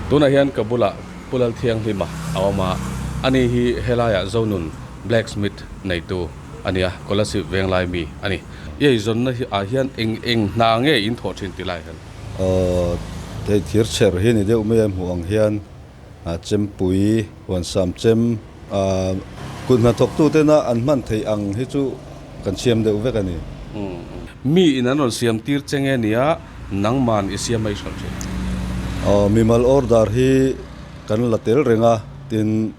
Tunah hian ka bulah Pu Lalthianghlima a awm a, ani hi helaiah Zonun Blacksmith neitu a ni a, Kolasib Venglai mi a ni. I eizawnna hi ah hian eng eng hna nge in thawh thin ti lai hian? Aw, hei thir chher hi ni deuh mai a hmuh ang hian chempui, huansam chem, kut hnathawktutena an hman theih ang hi chu kan siam deuh vek a ni. Mi in an rawn siam tir che nge nia nangman i siam mai hralh thin? Aw, mimal order hi kan la tel reng a, tin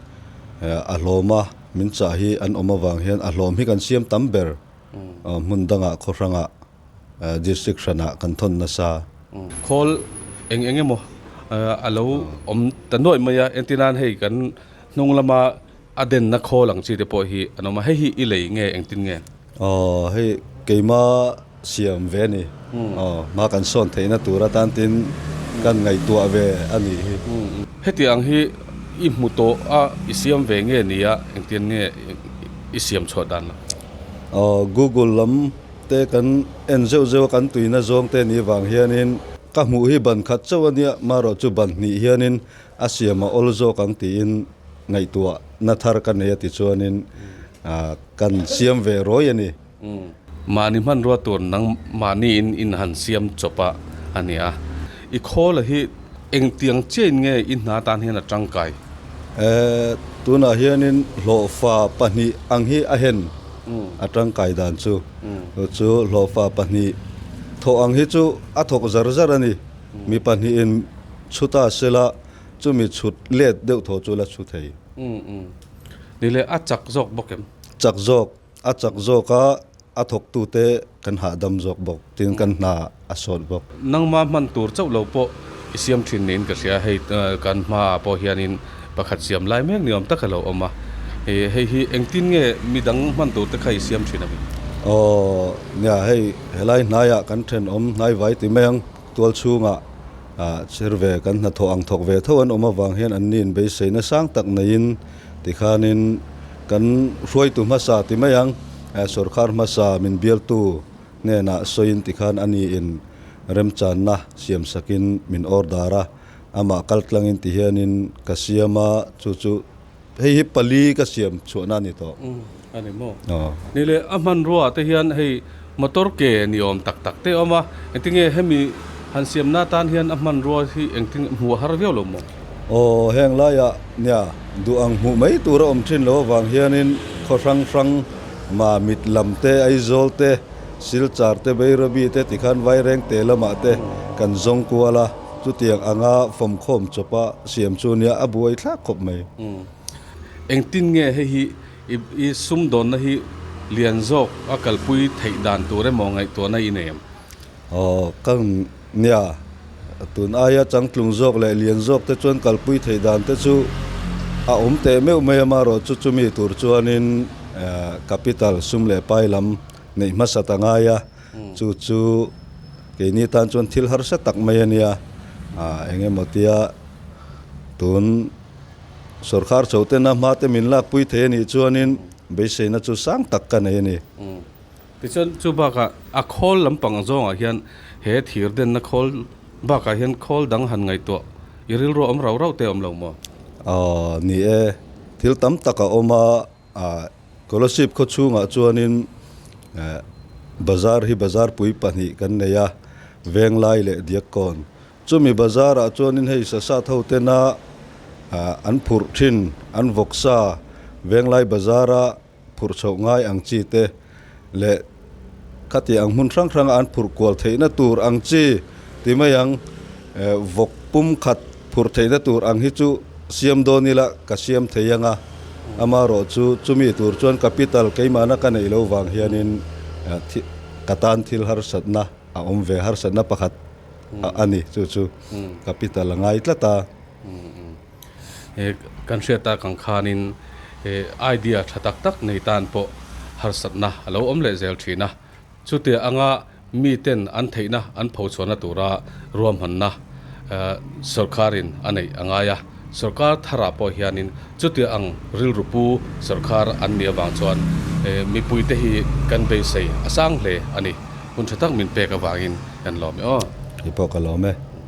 a hlawm a min chah hi an awm avang hian a hlawm hi kan siam tam ber hmun dangah khaw hrangah district hranah kan thawn nasa. Khawl eng eng emaw a lo awm ta nuaih mai a, entirnan hei kan hnung lama a denna khawl ang chi te pawh hi an awm a, hei hi i lei nge engtin nge? Aw hei keima siam ve a ni, aw hma kan sawn theihna tur atan tin kan ngaihtuah ve a nih hi. Heti ang hi i hmu tawh a, i siam ve nge ni a, engtin nge i siam chhuah dan lo? Aw Google lam te kan en zeuh zeuh a, kan tuina zawng te nih vang hianin ka hmuh hi ban khat chauh a nia, marawh chu ban hnih hianin a siam a awl zawk ang tiin ngaihtuah na thar ka nei a ti chuanin kan siam ve rawi a ni. Mahni hmanrua tur nang mahniin in han siam chawp a a ni a. I khawla hi engtiang chiahin nge i hna tan hian a tangkai? Tunah hianin hlawhfa pahnih ang hi a hen a tangkai dan chu. Chu hlawhfa pahnih thawh ang hi chu a thawk zar zar a ni. Mi pahnihin chhuta sela chumi chhut let deuh thaw chu la chhu thei. Ni le, a chak zawk bawk em? Chak zawk. A chak zawk a, a thawktute kan hahdam zawk bawk, tin kan hna a sawt bawk. Nangma hman tur chauh lo pawh i siam thin niin ka hria, hei kan hmaah pawh hianin pakhat siam lai mek ni awm tak a lo awm a, hei hi engtin nge midang hman tur te kha i siam thin a mi? Aw nia, hei helai hnaiah kan thenawm hnaivai ti mai ang, tual chhungah chher ve kan hnathawh ang thawk ve tho an awm avang hian anni inbeiseina sang tak neiin Tikhanin kan hruaitu hmasa ti mai ang, sorkar hmasa min bialtu hnenah sawiin tikhan a niin remchanna siamsakin min order a, amah kaltlangin tihianin ka siam a, chu chu hei hi pali ka siam chhuahna a ni tawh. A ni maw? Ni leh a hmanrua te hian hei motor ke ni awm tak tak te a awm a, engtinge hemi han siamna atan hian a hmanrua hi engtin hmuh a har viau lo maw? Aw, heng laiah nia duh ang hmuh mai tur a awm thin lo avang hianin khaw hrang hrang Mamit lam te, Aizawl te, Silchar te, Bairabi te tikhan Vairengte lamah te kan zawng kual a, chutiang anga fawmkhawm chawpa siam chu nia a buai thlak khawp mai. Engtin nge hei hi I sumdawnna hi lian zawk a kalpui theih dan tur emaw ngaihtuahna i nei em? Aw, ka nia. Tun aia changtlung zawk leh lian zawk te chuan kalpui theih dan te chu a awm teh meuh mai a, marawh chu chumi tur chuanin capital sum leh pai lam neih hmasa ta ngai a, chu chu keini tan chuan thil harsa tak mai a nia, eng emaw tia tun. Sorkar chho tena hma te min lakpui thei a nih chuanin beiseina chu sang tak ka nei a ni. Tichuan chu bakah a khawl lampang zawngah hian he thir denna khawl bakah hian khawl dang han ngaihtuah i rilru a awm rau rau te a awm lo maw? Aw ni e, thil tam tak a awm a, Kolasib khaw chhungah chuanin bazar hi bazar pui pahnih kan nei a, Venglai leh Diakkawn. Chumi bazarah chuanin hei sasat ho tena an phurh thin, an vawksa Venglai bazara phurh chhoh ngai ang chi te leh khati ang hmun hrang hranga an phurh kual theihna tur ang chi ti mai ang, vawk pum khat phurh theihna tur ang hi chu siam dawn ila ka siam thei ang a, amaherawh chu chumi tur chuan capital keimahna ka neih loh vang hianin ka tan thil harsatna a awm ve, harsatna pakhat. a ni chu chu capital a ngai tlat a. Kan hriat tak ang khanin idea tha tak tak nei tan pawh harsatna a lo awm leh zel thin a, chutia anga miten an theihna an phochhuahna tura ruahmanna sorkarin a neih a ngai a, sorkar tharah pawh hianin chutia ang rilru pu sorkar an nih avang chuan mipuite hi kan beisei a sang hle a ni. Hun tha tak min pek avangin kan lawm e aw. Kei pawh ka lawm e.